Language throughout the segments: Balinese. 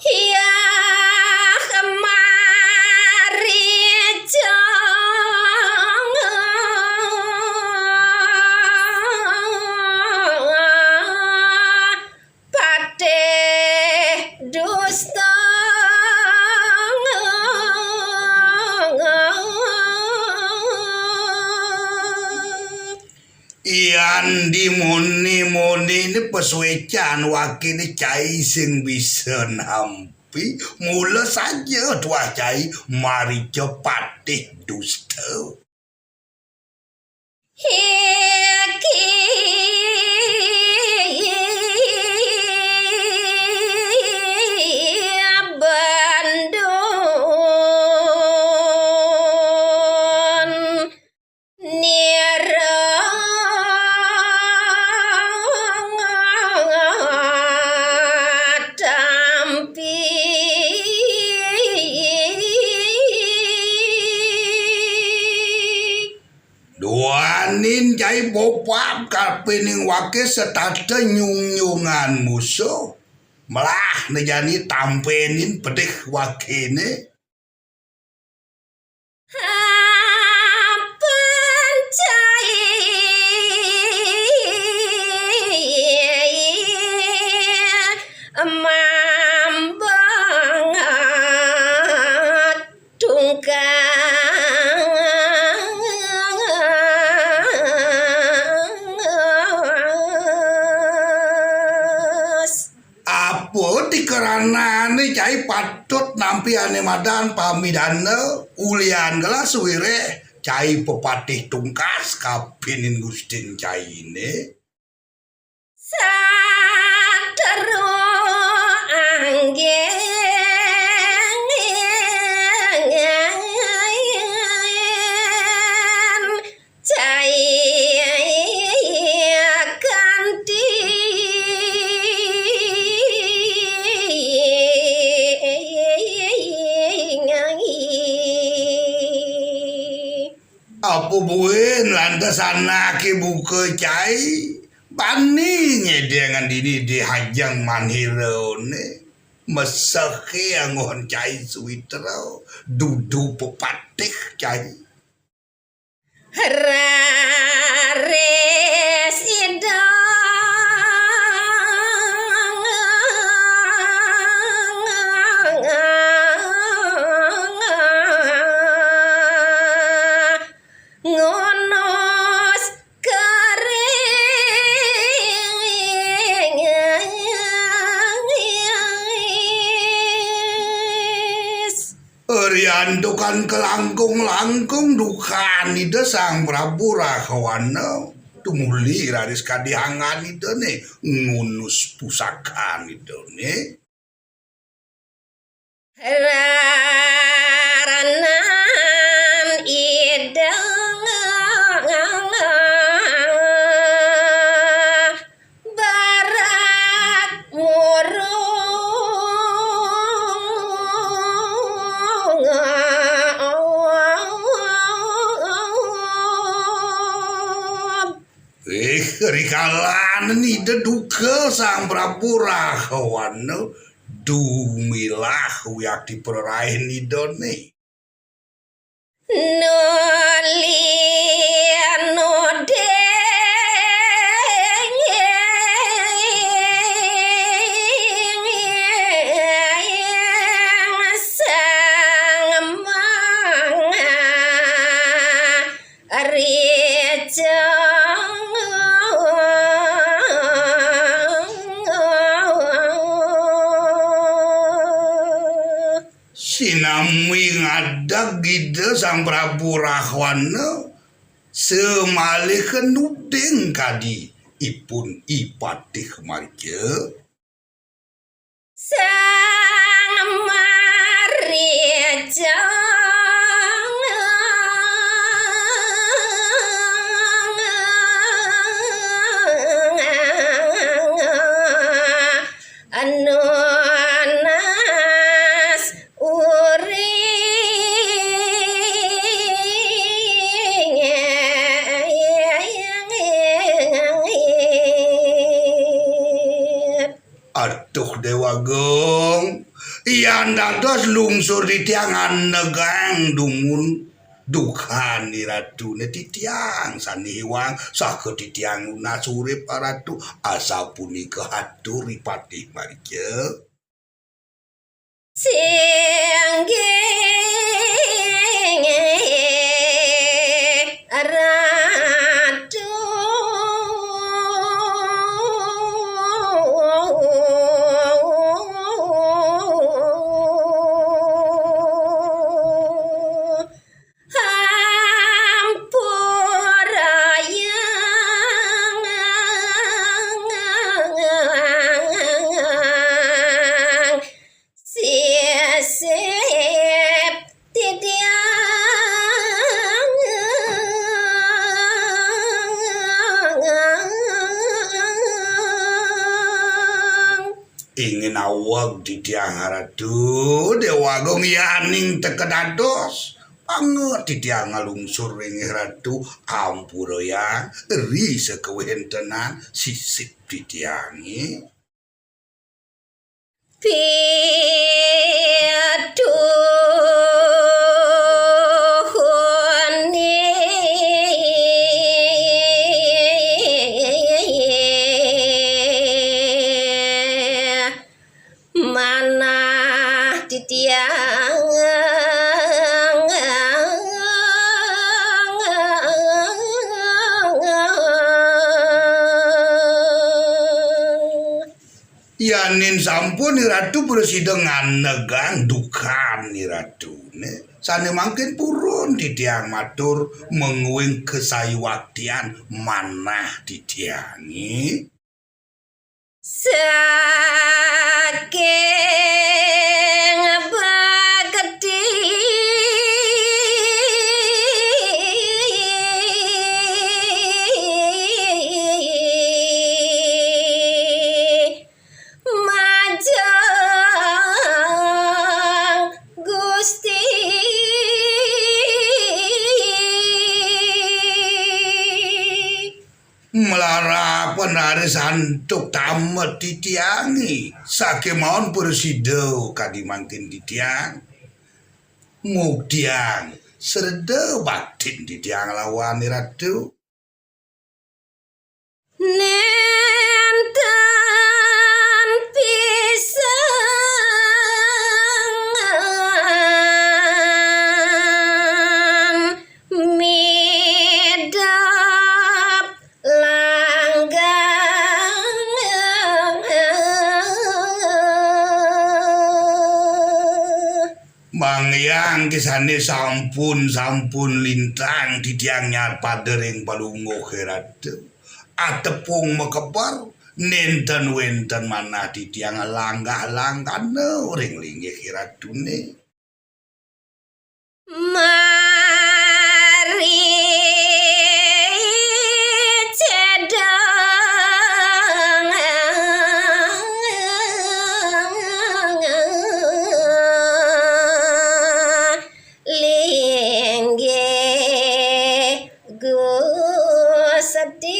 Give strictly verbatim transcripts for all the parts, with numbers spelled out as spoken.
Yah, marica patih dusta. Yan dimuni-muni ni pasuécan wakéné cai sing bisa nampi, mula saja tuah cai marica patih dusta. Iki bandun nira tampi. Duaning cai bopap kapining waké setata nyung-nyungan musuh. Melah né jani tampénin pedih wakéné. Apan cai mambangat tungkas. Apa dikaranané cai patut nampi ané madan pamidana, ulian gelah sawiréh cai pepatih tungkas kapining gustin cainé. Sateru anggén cai kanti. Apa buin lantas anaké buka cai? Bani ngédéngan dini dihajeng manhirané. Meseké anggon cai suwitra, dudu pepatih cai. Raris Ida ngunus keris. Riantukan kalangkung-langkung dukan Ida Sang Prabu Rahwana, tumuli raris kadihangan Idané ngunus pusakan Idané. Raranan Ida barak murung. Ih, rikalané Ida duka Sang Prabu Rahwana dumilah wiakti prarain Idané. Nuli nuding Sang Mangarica. Sinambi ngadeg Ida Sang Prabu Rahwana, samaliha nuding kadi ipun I Patih Marica. Sang Marica. Nunas uring. Aduh, Déwa Agung, yan dados lungsur titiang anegang dumun dukan i ratune titiang sane iwang saha titiang nunas urip ratu, asapunika atur i patih marja. Singgih Ratu. Hampurayang sisip titiang. Ingin aweg titiang Ratu Dewa Agung yaning teka dados. Panget titiang ngalungsur ring Ratu, ampurayang ri sakawentenan sisip titiange. Pituhune manah titiang. Yanin sampun i Ratu prasida nganegang dukan i Ratune, sane mangkin purun titiang matur mungguing kasayuwaktian manah titiange. Saking bakti majeng Gusti. Malarapan raris antuk tamet titiange, sakémaon prasida kadi mangkin titiang muktiang sreda baktin titiang lawan Ratu. Nénten pisan midep langgeng. Mangyang kisane sampun-sampun lintang titiang nyat pada ring Palungguh Ratu. Atepung makeber, nénten wénten manah titiang langgah-langgana ring linggih Ratune. Mari cedhak linggih Gusti.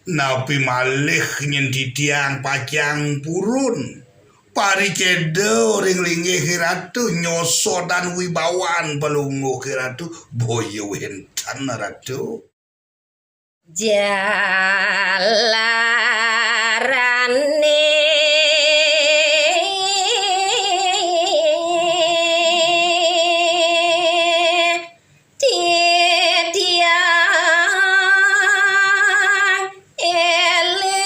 Napi malih nyen titiang pacang purun pariceda ring linggih Ratu, nyosodan wibawan Palungguh Ratu, boya wénten Ratu. Jalarane titiang eling.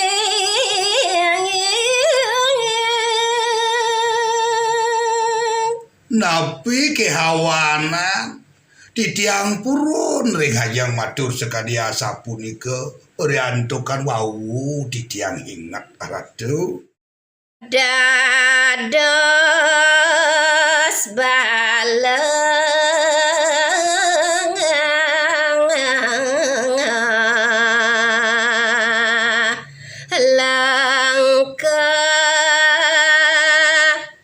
Napi kahawanan titiang purun ring ajeng matur sakadi asapunika, riantukan wau titiang inget, Ratu. Dados baleng langka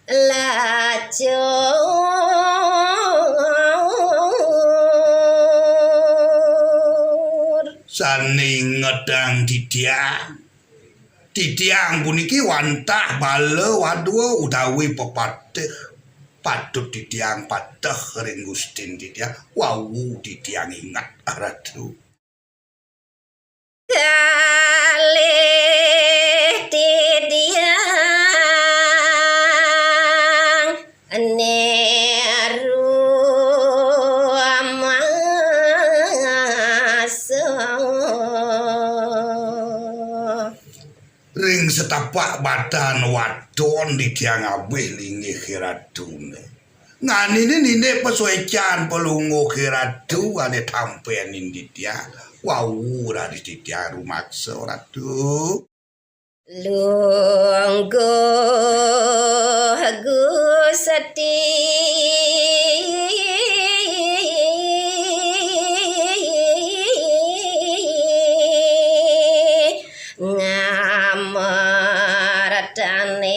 lacur. Tan ingetang titiang. Titiang puniki wantah bala wadwa utawi pepatih. Patut titiang pateh ring gustin titiang. Wau titiang inget, Ratu. Kalih titiang neru masa. Ring setapak batan wadon titiang abih linggih i Ratune. Nganine nine pasuecan palungguh i Ratu ane tampenin titiang. Wau raris titiang rumaksa, Ratu. Lungguh Gusti ngamartanin.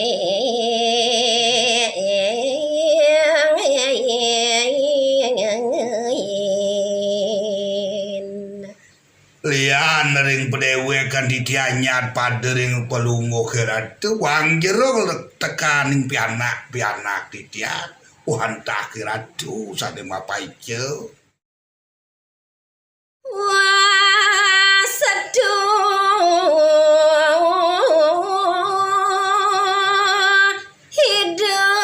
Lian ring padewekan titiang nyat pada ring palungguh i Ratu, wang jero tekaning pianak-pianak titiang. Wantah i Ratu sane mapaica. Wastu hidup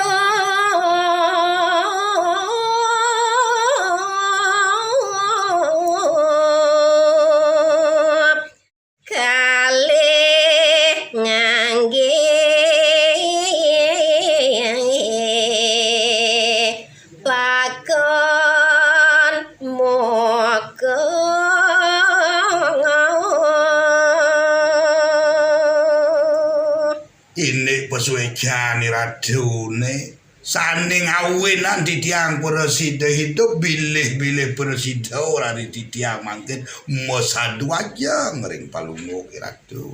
kalih ngangge pakon moka. Indik pasuecan i Ratune. Sane ngawinan titiang prasida hidup, bilih-bilih prasida raris titiang mangkin masadu ajeng ring palungguh i Ratu.